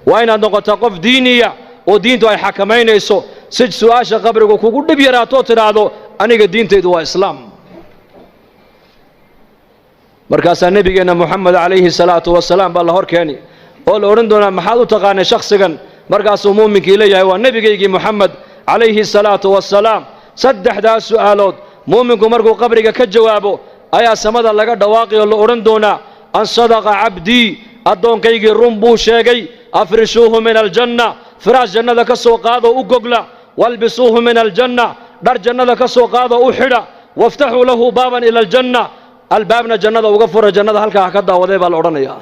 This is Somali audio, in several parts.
Waa inaad noqotaa qof diiniya oo diintu ay xakamaynayso, si su'aasha qabrigu kugu dhib yaraatoo tidhaahdo aniga diintaydu waa islaam. Markaasaa nebigeenna Moxamed calayhi salaatu wasalaam baa la hor keeni oo la odhan doonaa maxaad u taqaanay shakhsigan? Markaasuu muuminkii leeyahay waa nebigaygii Moxamed calayhi salaatu wasalaam. Saddexdaas su'aalood muuminku markuu qabriga ka jawaabo ayaa samada laga dhawaaqi oo la odhan doonaa an sadaqa cabdii, addoonkaygii run buu sheegay, afrishuuhu min aljanna, firaash jannada ka soo qaadoo u gogla, walbisuuhu min aljanna, dhar jannada ka soo qaadoo u xidha, waftaxuu lahu baaban ila aljanna, albaabna jannada uga fura, jannada halkaa ha ka daawaday baa la odhanayaa.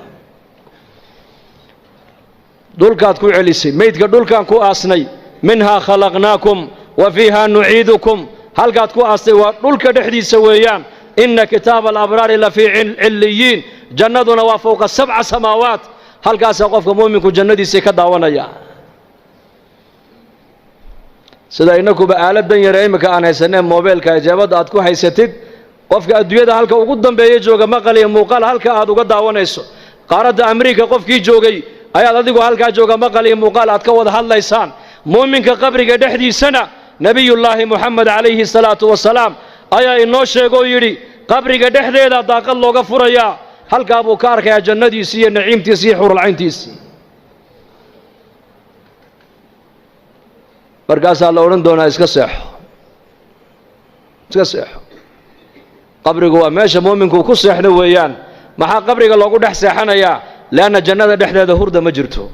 Dhulkaad ku celisay meydka, dhulkaan ku aasnay, minhaa khalaqnaakum wa fiihaa nuciidukum, halkaad ku aastay waa dhulka dhexdiisa weeyaan. Inna kitaaba alabraari la fii cilliyiin, jannaduna waa fowqa 7 samaawaat, halkaasaa qofka muuminku jannadiisii ka daawanaya. Sida innakuba aaladan yare iminka aan haysanee moobeelka ijaabadda aad ku haysatid, qofka adduunyada halka ugu dambeeya jooga maqal iyo muuqaal halka aad uga daawanayso, qaaradda Amriika qofkii joogay ayaad adigu halkaa jooga maqal iyo muuqaal aad ka wada hadlaysaan. Muuminka qabriga dhexdiisana nebiyullaahi Moxamed calayhi salaatu wasalaam ayaa inoo sheegoo yidhi qabriga dhexdeeda daaqad looga furayaa, halkaa buu ka arkayaa jannadiisii iyo naciimtiisii iyo xuuralcayntiisii. Markaasaa la odhan doonaa iska seexo, iska seexo. Qabrigu waa meesha muuminku ku seexdo weeyaan. Maxaa qabriga loogu dhex seexanayaa? Lianna jannada dhexdeeda hurda ma jirto.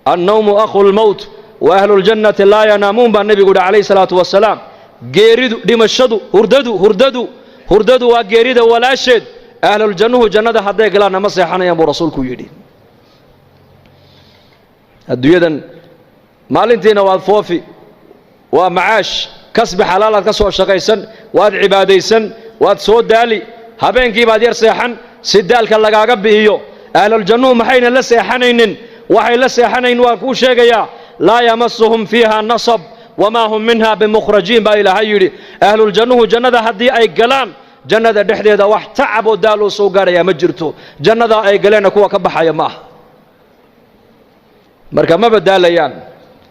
Annawmu akhu lmowt wa ahluljannati laa yanaamuun baa nebigu yidhi calayhi salaatu wasalaam. Geeridu, dhimashadu, hurdadu hurdadu hurdadu waa geerida walaasheed. Ahluljannuhu jannada hadday galaanna ma seexanayaan buu rasuulku yidhi. Adduunyadan maalintiina waad foofi, waa macaash, kasbi xalaalaad ka soo shaqaysan, waad cibaadaysan, waad soo daali, habeenkii baad yar seexan si daalka lagaaga bi'iyo. Ahluljannuhu maxayna la seexanaynin? Waxay la seexanayn waan kuu sheegayaa. Laa yamasuhum fiiha nasab wamaa hum minha bimukhrajiin baa Ilaahay yidhi. Ahluljannuhu jannada haddii ay galaan, jannada dhexdeeda wax tacab oo daaloo soo gaadhayaa ma jirto. Jannadaa ay galeenna kuwa ka baxaya ma aha. Marka ma badaalayaan,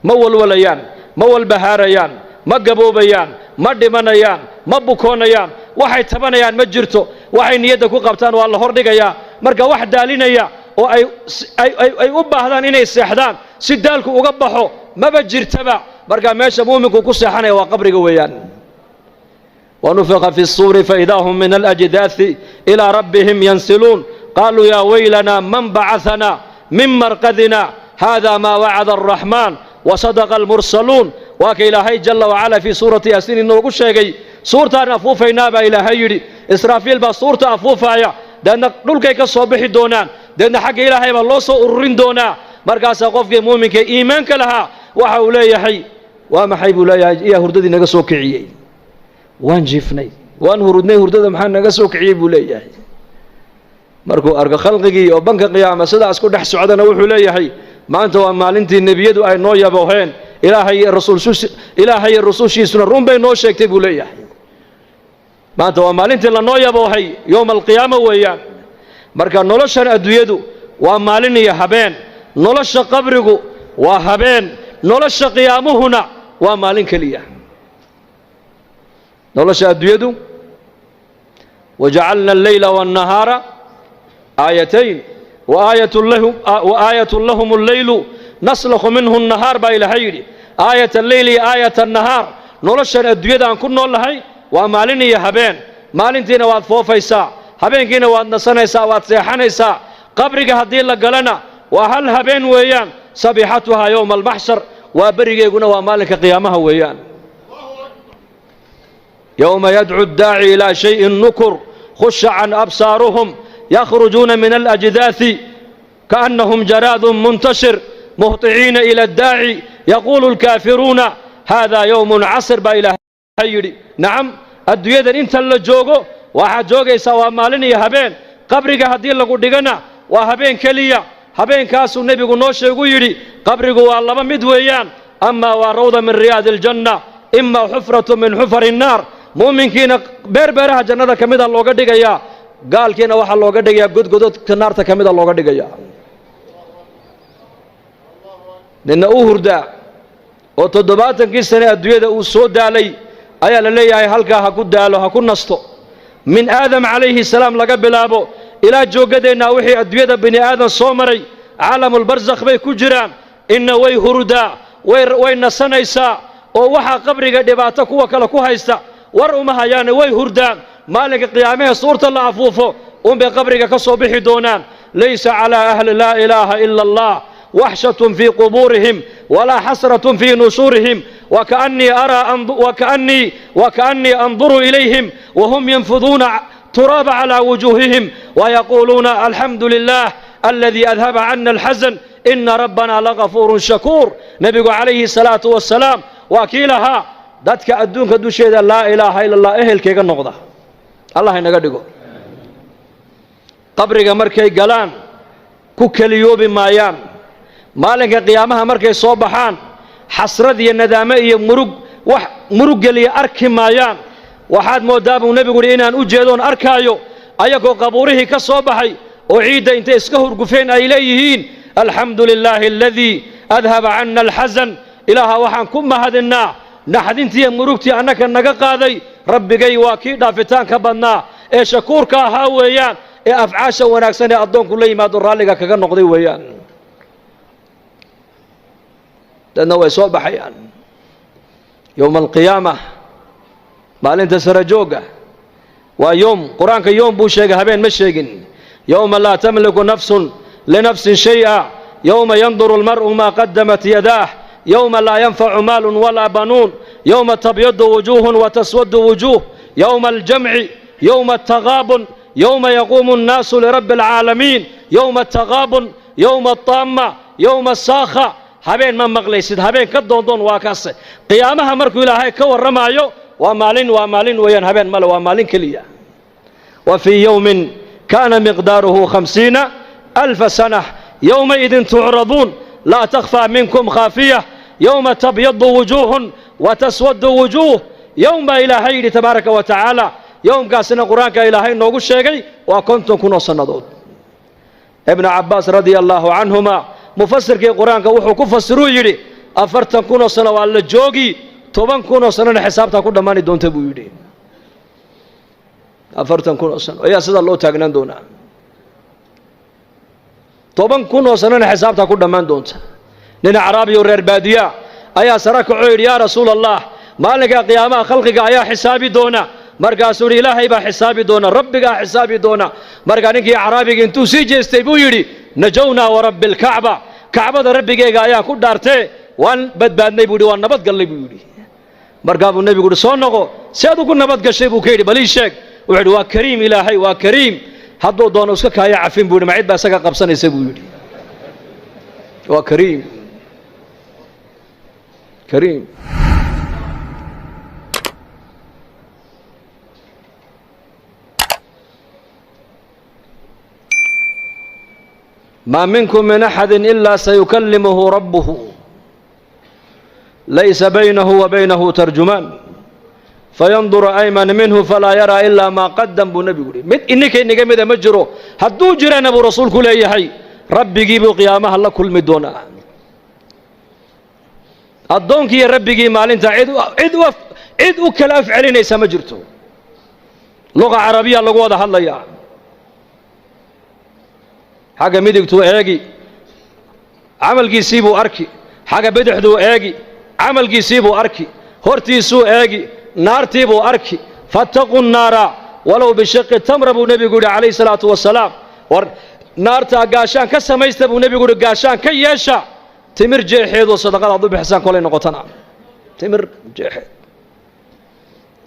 ma walwalayaan, ma walbahaarayaan, ma gaboobayaan, ma dhimanayaan, ma bukoonayaan, waxay tabanayaan ma jirto. Waxay niyadda ku qabtaan waa la hordhigayaa. Marka wax daalinaya oo ay u baahdaan inay seexdaan si daalku uga baxo maba jirtaba. Marka meesha muuminku ku seexanaya waa qabriga weeyaan. Wanufiqa fi الsuuri faidaa hum min alأjdaaثi ilىa rabbihim yansiluun, qaaluu yaa waylanaa man bacaثana min marqadina, hada maa wacada الraxmaan wasadaqa almursaluun. Waa ka Ilaahay jalla wacala fii suurati Yaasiin inoogu sheegay. Suurtaan afuufaynaa baa Ilaahay yidhi, Israafiil baa suurta afuufaaya, deedna dhulkay ka soo bixi doonaan, deedna xagga Ilaahay baa loo soo ururin doonaa. Markaasaa qofkii muuminka iimaanka lahaa waxa uu leeyahay waa maxay buu leeyahay, iyaa hurdadii naga soo kiciyey? Waan jiifnay, waan hurudnay, hurdada maxaa naga soo kiciyey buu leeyahay. Markuu arko khalqigii oo banka qiyaama sidaas ku dhex socdana wuxuu leeyahay maanta waa maalintii nebiyadu ay noo yabooheen, Ilaahay iyo rusushiisuna run bay noo sheegtay buu leeyahay. Maanta waa maalintii lanoo yaboohay, yowma alqiyaama weeyaan. Marka noloshan adduunyadu waa maalin iyo habeen, nolosha qabrigu waa habeen, nolosha qiyaamuhuna waa maalin keliya. Nolosha adduunyadu wajacalna alleyla waannahaara aayatayn wa aayatu lahum alleylu naslakhu minhu annahaar baa Ilaahay yidhi. Aayat alleyl iyo aayat annahaar. Noloshan adduunyada aan ku nool nahay waa maalin iyo habeen. Maalintiina waad foofaysaa, habeenkiina waad nasanaysaa, waad seexanaysaa. Qabriga haddii la galana waa hal habeen weeyaan, sabixatuhaa yowma almaxshar, waa berigeeguna waa maalinka qiyaamaha weeyaan. Yowma yadcu addaaci ilaa shayin nukur, khusha can absaaruhum, yakhrujuuna min alajdaasi kaannahum jaraadun muntashir, muhطiciina ila addaaci, yaquulu alkaafiruuna haadaa yowmun casir baa Ilaahay yidhi. Nacam, adduunyadan inta la joogo waxaad joogaysaa waa maalin iyo habeen. Qabriga haddii lagu dhigana waa habeen keliya. Habeenkaasuu nebigu noo sheegu yidhi qabrigu waa laba mid weeyaan, amaa waa rawda min riyaadi aljanna, imaa xufratu min xufari innaar. Muuminkiina beer beeraha jannada ka mida looga dhigayaa, gaalkiina waxaa looga dhigayaa godgododka naarta ka mida looga dhigayaa. Ninna uu hurdaa oo 70kii sane adduunyada uu soo daalay ayaa la leeyahay halkaa ha ku daalo, ha ku nasto. Min Aadam calayhi salaam laga bilaabo ilaa jooggadeennaa wixii adduunyada bini aadan soo maray caalamulbarsakh bay ku jiraan. Inna way hurdaa, way nasanaysaa, oo waxaa qabriga dhibaato kuwa kale ku haysta war uma hayaane, way hurdaan. Maalinka qiyaamahee suurta la afuufo unbay qabriga ka soo bixi doonaan. Laysa calaa ahli laa ilaaha ila allah waxshatun fii qubuurihim walaa xasratun fii nushuurihim, wakaannii anduru ilayhim wahum yanfuduuna turaaba calaa wujuuhihim wayaquuluuna alxamdu lilah aladii adhaba cana alxasan ina rabbana lagafuurun shakuur. Nebigu calayhi salaatu wasalaam waa kii lahaa dadka adduunka dusheeda laa ilaaha ila allah ehelkayga noqda, Allah inaga dhigo. Qabriga markay galaan ku keliyoobi maayaan. Maalinka qiyaamaha markay soo baxaan xasrad iyo nadaame iyo murug wax murug geliya arki maayaan. Waxaad mooddaa buu nebigu yidhi inaan u jeedoon arkaayo ayagoo qabuurihii ka soo baxay oo ciidda intay iska hurgufeen ay leeyihiin alxamdu lilaahi aladii adhaba cana alxasan. Ilaaha waxaan ku mahadinnaa naxdintiiyo murugtii annaka naga qaaday. Rabbigay waa kii dhaafitaanka badnaa ee shakuurka ahaa weeyaan, ee afcaasha wanaagsan ee addoonku la yimaado raalliga kaga noqday weeyaan. Dadna way soo baxayaan yowma alqiyaama, maalinta sarajoogga. Waa yoom, qur-aanka yoom buu sheegay, habeen ma sheegin. Yowma laa tamliku nafsun linafsin shay'a, yowma yanduru almar'u maa qadamat yadaah, yowma laa yanfacu maalun walaa banuun, yowma tabyadu wujuuhun wataswadu wujuuh, yowma aljamci, yowma altagaabun, yowma yaquumu annaasu lirabbi alcaalamiin, yowma altagaabun, yowma altaama, yowma asaakha. Habeen ma maqlaysid, habeen ka doondoon waa kaase. Qiyaamaha markuu Ilaahay ka warramaayo waa maalin, waa maalin weeyaan, habeen male, waa maalin keliya. Wa fii yowmin kaana miqdaaruhu 50,000 sana, yowmaidin tucraduun laa takhfaa minkum khaafiya, yowma tabyadu wujuuhun wa taswadu wujuuh. Yowm baa Ilaahay yidhi tabaaraka wa tacaala. Yowmkaasina qur-aanka Ilaahay noogu sheegay waa 50,000 oo sannadood. Ibnu Cabbaas radia allaahu canhuma mufasirkii qur-aanka wuxuu ku fasiruu yidhi 40,000 oo sano waa la joogi, 10,000 oo sanona xisaabtaa ku dhammaani doonta buu yidhi. 40,000 oo sano ayaa sidaa loo taagnaan doonaa, 10,000 oo sanona xisaabtaa ku dhammaan doonta. Nin acraabi oo reer baadiya ayaa sara kacoo yidhi yaa rasuula allah, maalinka qiyaamaha khalqiga ayaa xisaabi doona. Markaasuu yidhi Ilaahay baa xisaabi doona, rabbigaa xisaabi doona. Markaa ninkii acraabiga intuu sii jeestay buu yidhi najownaa warabbi alkacba, kacbada rabbigeyga ayaan ku dhaartee waan badbaadnay buu yidhi, waan nabadgallay buu yidhi. Markaa buu nebigu yidhi soo noqo, si aad ugu nabad gashay buu ka yidhi, bal ii sheeg. Wuxuu yidhi waa kariim Ilaahay, waa kariim, hadduu doono iska kaaya cafin buu yidhi, ma cid baa isaga qabsanaysa buu yidhi. Waa kariim, kariim. Maa minkum min axadi ilaa sayukallimuhu rabbuhu laysa baynahu wa baynahu tarjumaan fayanduru ayman minhu falaa yaraa ilaa maa qadam buu nebigu yihi. Mid ininka inaga mida ma jiro, hadduu jirana buu rasuulku leeyahay rabbigii buu qiyaamaha la kulmi doonaa. Addoonkiiyo rabbigii maalinta cid u kala af celinaysa ma jirto. Luqa carabiya lagu wada hadlayaa. Xagga midigtuu eegi camalkiisii buu arki, xagga bidixduu eegi camalkiisii buu arki, hortiisuu eegi naartii buu arki. Fattaquu nnaara walow bishiqi tamra buu nebigu yidhi calayhi salaatu wasalaam. War naartaa gaashaan ka samaysta buu nebigu yidhi, gaashaan ka yeesha timir jeexeedoo sadaqada aad u bixisaan kolay noqotana timir jeexeed,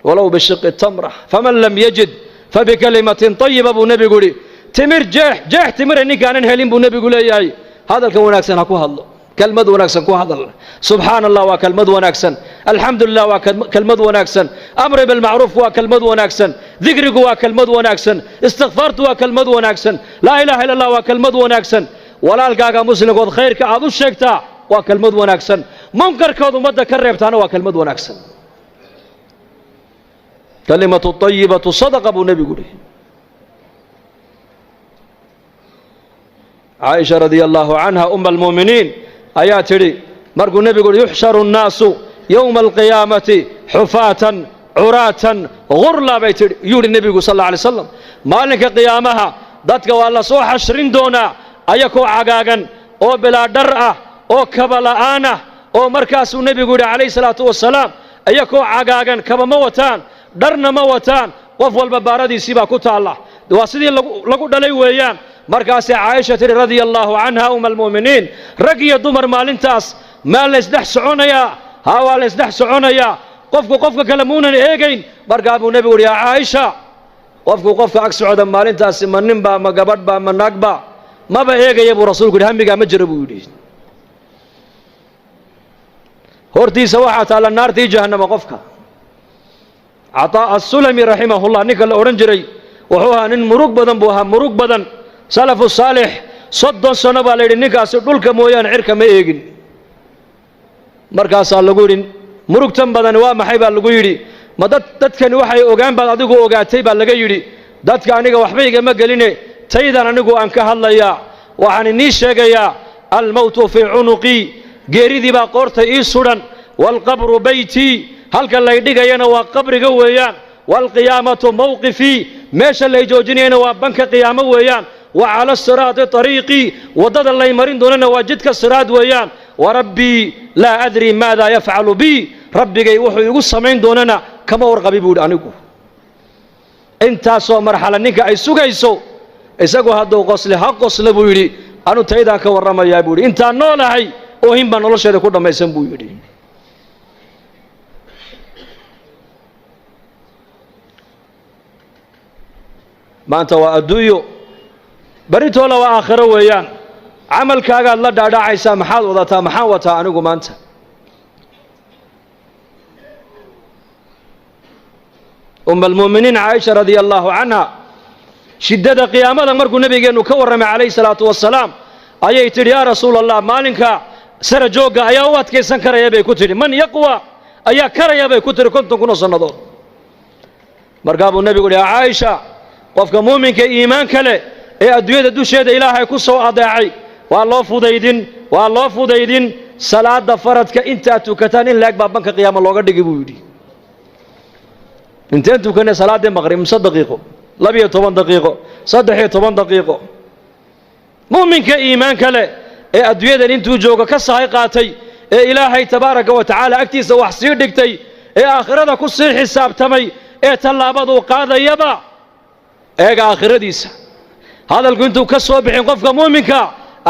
walow bishiqi tamra, faman lam yajid fabikalimatin tayiba buu nebigu yidhi. Timir jeex jeex timira ninkaanan helin buu nebigu leeyahay hadalkan wanaagsan ha ku hadlo, kelmad wanaagsan ku hadal. Subxaana allah waa kelmad wanaagsan, alxamdu lilah waa kelmad wanaagsan, amri bilmacruufku waa kelmad wanaagsan, dikrigu waa kelmad wanaagsan, istikfaartu waa kelmad wanaagsan, laa ilaha illa allah waa kelmad wanaagsan, walaalkaaga muslimkood khayrka aad u sheegtaa waa kelmad wanaagsan, munkarkood ummadda ka reebtaana waa kelmad wanaagsan. Kalimatu ayibatu sadaqa buu nebigu yihi. Caaisha radia allaahu canha uma almu'miniin Ayaa tidhi markuu nebigu uhi yuxsharu nnaasu yowma alqiyaamati xufaatan curaatan ghurla bay tidhi, yuu yidhi nebigu sal alla alay slam, maalinka qiyaamaha dadka waa la soo xashrin doonaa ayakoo cagaagan oo bilaa dhar ah oo kaba la'aan ah, oo markaasuu nebigu yidhi calayhi salaatu wasalaam, iyakoo cagaagan, kaba ma wataan, dharna ma wataan, qof walba baaradiisii baa ku taalla, waa sidii lagu dhalay weeyaan. Markaasay Caaisha tidhi radia allaahu canha, uma almu'miniin, rag iyo dumar maalintaas maa laysdhex soconayaa? Haa, waa laysdhex soconayaa, qofku qofka kale muunan eegayn. Markaa buu nebigu yidhi, yaa Caaisha, qofku qofka ag socda maalintaasi ma ninba, ma gabadhba, ma naagba, maba eegaya buu rasuulku yidhi, hamigaa ma jiro buu yidhi. Hortiisa waxaa taalla naartii jahannama qofka. Cataa Asulami raximahullah, ninka la odhan jiray, wuxuu ahaa nin murug badan buu ahaa, murug badan. Salafu saalix 30 sano baa la yidhi ninkaasi dhulka mooyaane cirka ma eegin. Markaasaa lagu yidhi, murugtan badani waa maxay baa lagu yidhi? Ma dad dadkani waxay ogaan baad adigu ogaatay baa laga yidhi. Dadka aniga waxba igama geline, taydan anigu aan ka hadlayaa, waxaan inii sheegayaa, almowtu fii cunuqii, geeridii baa qoorta ii sudhan, waalqabru beytii, halka lay dhigayana waa qabriga weeyaan, waalqiyaamatu mawqifii, meesha lay joojinayana waa banka qiyaamo weeyaan, wa cala asiraati ariiqii, waddada lay marin doonana waa jidka siraad weeyaan, warabbii laa adrii maada yafcalu bii, rabbigay wuxuu igu samayn doonana kama warqabi buu yidhi anigu. Intaasoo marxala ninka ay sugayso, isagu hadduu qosle ha qosle buu yidhi, anu taydaan ka warramayaa buu yidhi, intaan noolahay oohin baa nolosheeda ku dhammaysan buu yidhi. Maanta waa adduunyo, berritoola waa aakhiro weeyaan. Camalkaagaad la dhaadhacaysaa, maxaad wadataa? Maxaan wataa anigu maanta? Uma almu'miniin Caaisha radia allaahu canha, shiddada qiyaamada markuu nebigeennu ka warramay calayhi salaatu wasalaam, ayay tidhi, yaa rasuula allah, maalinka sara joogga ayaa u adkaysan karaya bay ku tidhi, man yaqwa, ayaa karaya bay ku tidhi 50,000 oo sannadood. Markaa buu nebigu yidhi, yaa Caaisha, qofka muuminka iimaanka leh ee adduunyada dusheeda ilaahay ku soo adeecay waa loo fudaydin, waa loo fudaydin. Salaada faradka intaad tukataan in laeg baa banka qiyaama looga dhigi buu yidhi. Inteen tukanay salaaddii maqrib? Mise daqiiqo, 12 daqiiqo, 13 daqiiqo. Muuminka iimaanka leh ee adduunyadan intuu joogo ka sahay qaatay, ee ilaahay tabaaraka wa tacaala agtiisa wax sii dhigtay, ee aakhirada ku sii xisaabtamay, ee tallaabaduu qaadayaba eega aakhiradiisa, hadalku intuu ka soo bixin qofka muuminka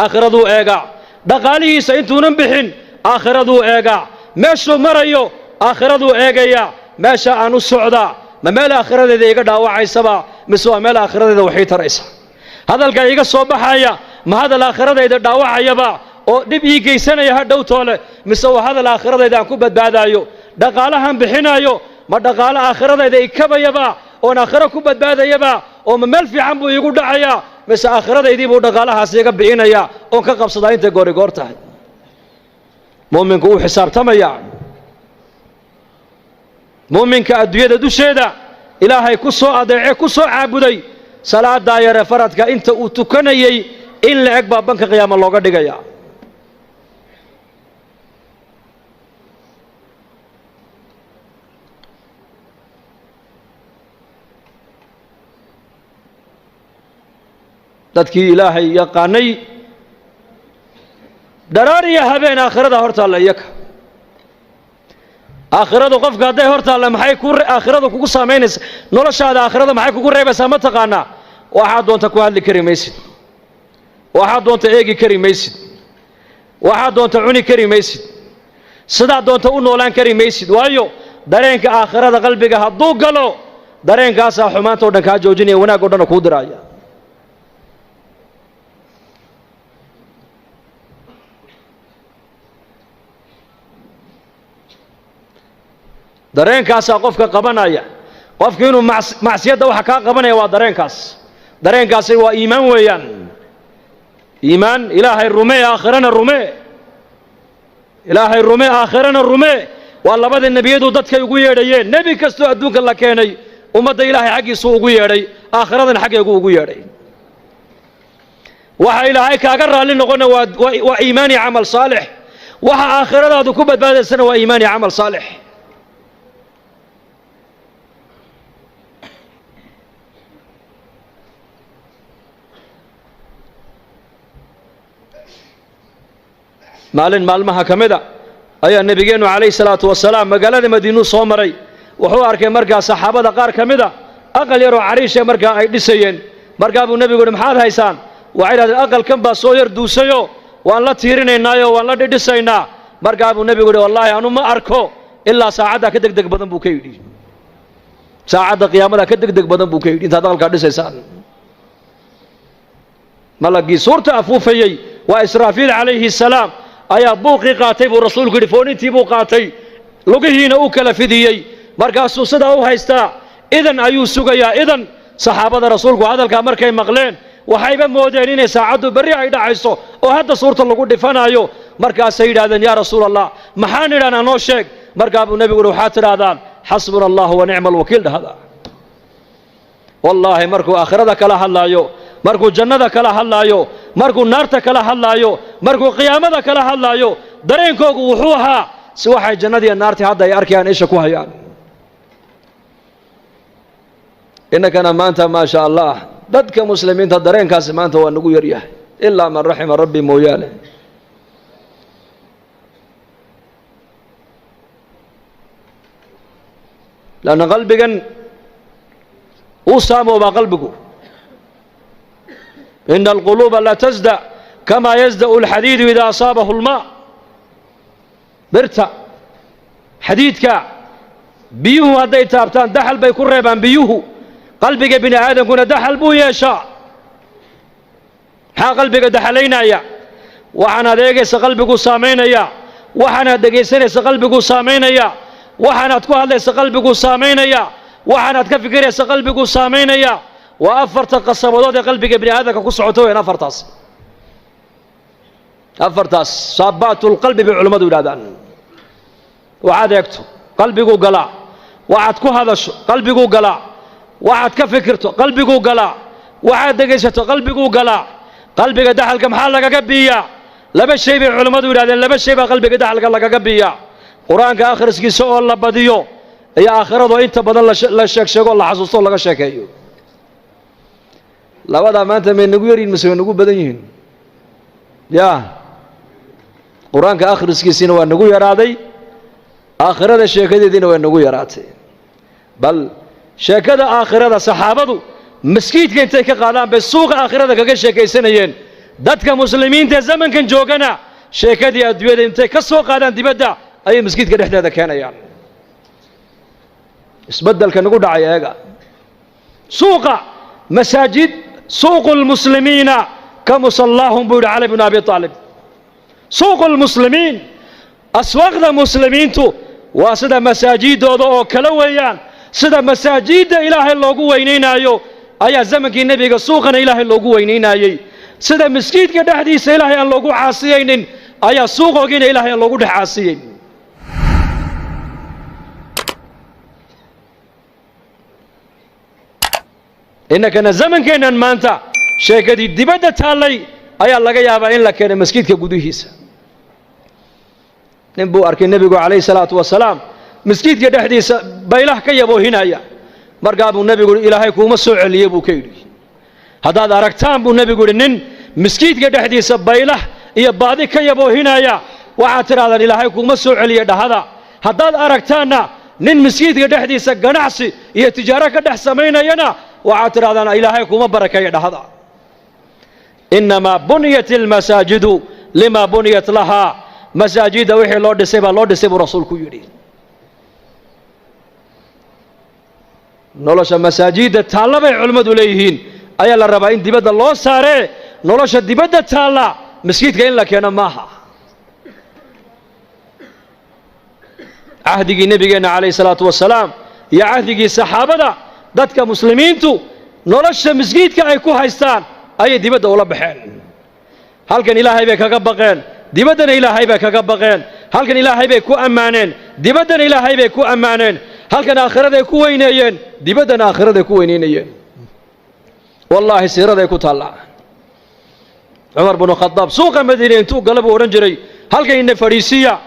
aakhiraduu eegaa, dhaqaalihiisa intuunan bixin aakhiraduu eegaa, meeshuu marayo aakhiraduu eegayaa, meesha aan u socdaa ma meel aakhiradeeda iga dhaawacaysaba mise waa meel aakhiradeeda waxii taraysa? Hadalka iga soo baxaya ma hadal aakhiradayda dhaawacayaba oo dhib ii geysanaya ha dhowtoole, mise waa hadal aakhiradayda aan ku badbaadaayo? Dhaqaalahan bixinaayo ma dhaqaalo aakhiradayda ikabayaba oon aakhiro ku badbaadayaba, oo ma meel fiican buu iigu dhacayaa, mise aakhiradaydii buu dhaqaalahaas iga bi'inayaa oon ka qabsadaa intay goori goor tahay? Muuminku wuu xisaabtamayaa. Muuminka adduunyada dusheeda ilaahay ku soo adeece, ku soo caabuday, salaadaa yare faradka inta uu tukanayey in la eg baa banka qiyaama looga dhigayaa. Dadkii ilaahay yaqaanay dharaar iyo habeen aakhirada hor taalla iyaka. Aakhiradu qofka hadday hor taalla, maxay ku aakhiradu kugu saamaynaysa noloshaada? Aakhirada maxay kugu reebaysaa ma taqaanaa? Waxaad doonta ku hadli kari maysid, waxaad doonta eegi kari maysid, waxaad doonta cuni kari maysid, sidaad doonta u noolaan kari maysid. Waayo, dareenka aakhirada qalbiga hadduu galo, dareenkaasaa xumaanta o dhan kaa joojinaya, wanaag o dhanna kuu diraaya. Dareenkaasaa qofka qabanaya. Qofku inuu macsiyadda waxa kaa qabanaya waa dareenkaas. Dareenkaasi waa iimaan weeyaan. Iimaan, ilaahay rumee, aakhirana rumee, ilaahay rumee, aakhirana rumee. Waa labada nebiyadu dadkay ugu yeedhayeen. Nebi kastoo adduunka la keenay ummadda ilaahay xaggiisuu ugu yeedhay, aakhiradan xaggeegu ugu yeedhay. Waxa ilaahay kaaga raalli noqona waa iimaan iyo camal saalix. Waxa aakhiradaadu ku badbaadaysana waa iimaan iyo camal saalix. Maalin maalmaha ka mida ayaa nabigeennu calayhi salaatu wasalaam magaalada Madiinuu soo maray. Wuxuu arkay markaa saxaabada qaar ka mida aqal yaroo cariisha markaa ay dhisayeen. Markaa buu nebigu yidhi, maxaad haysaan? Waxay idhahdeen, aqalkan baa soo yar duusayo, waan la tiirinaynaayo, waan la dhidhisaynaa. Markaa buu nebigu yidhi, wallaahi anu ma arko ilaa saacaddaa ka degdeg badan buu ka yidhi, saacadda qiyaamada ka degdeg badan buu ka yidhi intaad aqalkaa dhisaysaan. Malagii suurta afuufayey waa Israafiil calayhi salaam ayaa buuqii qaatay buu rasuulku yidhi, foonintii buu qaatay, lugihiina u kala fidiyey, markaasuu sidaa u haystaa, idan ayuu sugayaa idan. Saxaabada rasuulku hadalkaa markay maqleen waxayba moodeen inay saacaddu berri ay dhacayso oo hadda suurta lagu dhifanaayo. Markaasay yidhahdeen, yaa rasuul Allah, maxaan idhahnaa, noo sheeg. Markaa buu nebigu yidhi, waxaad tidhahdaan xasbuna allahu wa nicma alwakiil dhahda. Wallaahi markuu aakhirada kala hadlaayo, markuu jannada kala hadlaayo, markuu naarta kala hadlaayo, markuu qiyaamada kala hadlaayo, dareenkoogu wuxuu ahaa si waxay jannadiiyo naartii hadda ay arkayaan isha ku hayaan. Innakana maanta maa sha Allah dadka muslimiinta dareenkaasi maanta waa nagu yaryahay, ilaa man raxima rabbi mooyaane. Lanna qalbigan uu saamoobaa qalbigu. Ina alquluuba la tasda kamaa yasda'u alxadiidu idaa asaabahu almaa. Birta xadiidka biyuhu hadday taabtaan daxal bay ku reebaan biyuhu. Qalbiga bini aadamkuna daxal buu yeeshaa. Maxaa qalbiga daxalaynaya? Waxaanaad eegaysa qalbiguu saamaynaya, waxaanaad dhegaysanaysa qalbiguu saamaynaya, waxaanaad ku hadlaysa qalbiguu saamaynaya, waxaanaad ka fikiraysa qalbiguu saamaynaya. Waa afarta qasabadood ee qalbiga bini aadamka ku socota weyn. Afartaas saabaatulqalbi bay culimmadu yidhahdaan. Waxaad eegto qalbiguu galaa, waxaad ku hadasho qalbiguu galaa, waxaad ka fikirto qalbiguu galaa, waxaad dhegaysato qalbiguu galaa. Qalbiga daxalka maxaa lagaga biiyaa? Laba shay bay culimmadu yidhahdeen, laba shay baa qalbiga daxalka lagaga biiyaa: qur-aanka akhriskiisa oo la badiyo iyo aakhirado inta badan la sheeg sheego, la xasuusto, laga sheekeeyo. Labadaa maanta may nagu yaryihin mise way nagu badan yihiin? Ya qur-aanka akhriskiisiina waa nagu yaraaday, aakhirada sheekadeediina waa nagu yaraatay. Bal sheekada aakhirada saxaabadu maskiidka intay ka qaadaan bay suuqa aakhirada kaga sheekaysanayeen. Dadka muslimiinta zamankan joogana sheekadii adduunyada intay ka soo qaadaan dibadda ayay maskiidka dhexdeeda keenayaan. Isbeddelka nagu dhacay eega. Suuqa masaajid, suuqu lmuslimiina ka musallaahum buu yidhi Cali bnu Abi Aalib. Suuqu lmuslimiin, aswaaqda muslimiintu waa sida masaajidooda oo kale weeyaan. Sida masaajidda ilaahay loogu weynaynaayo ayaa zamankii nebiga suuqana ilaahay loogu weynaynayey. Sida maskiidka dhexdiisa ilaahay aan loogu caasiyaynin ayaa suuqoogiina ilaahay aan loogu dhex caasiyeyn. Innakana zamankeennan maanta sheekadii dibadda taallay ayaa laga yaabaa in la keenay maskiidka gudihiisa. Nin buu arkay nebigu calayhi salaatu wasalaam maskiidka dhexdiisa baylah ka yaboohinaya. Markaa buu nebigu yidhi, ilaahay kuuma soo celiyey buu ka yidhi. Haddaad aragtaan buu nebigu yidhi nin maskiidka dhexdiisa baylah iyo baadi ka yaboohinaya, waxaad tidhahdaan ilaahay kuuma soo celiye dhahada. Haddaad aragtaanna nin maskiidka dhexdiisa ganacsi iyo tijaaro ka dhex samaynayana, waxaad tidhahdaan ilaahay kuuma barakeeya dhahada. Innamaa buniyat almasaajidu lima buniyat lahaa. Masaajidda wixii loo dhisay baa loo dhisay buu rasuulku yidhi. Nolosha masaajidda taalla bay culimmadu leeyihiin ayaa la rabaa in dibadda loo saaree, nolosha dibadda taalla maskiidka in la keeno maaha. Cahdigii nebigeenna calayhi salaatu wasalaam iyo cahdigii saxaabada dadka muslimiintu nolosha masjiidka ay ku haystaan ayay dibadda ula baxeen. Halkan ilaahay bay kaga baqeen, dibaddana ilaahay bay kaga baqeen. Halkan ilaahay bay ku ammaaneen, dibaddana ilaahay bay ku ammaaneen. Halkan aakhiraday ku weyneeyeen, dibaddana aakhiraday ku weyneynayeen. Wallaahi siiraday ku taallaa. Cumar binu Khadaab suuqa Madiine intuu gala buu odhan jiray, Halkan ina fadhiisiiya.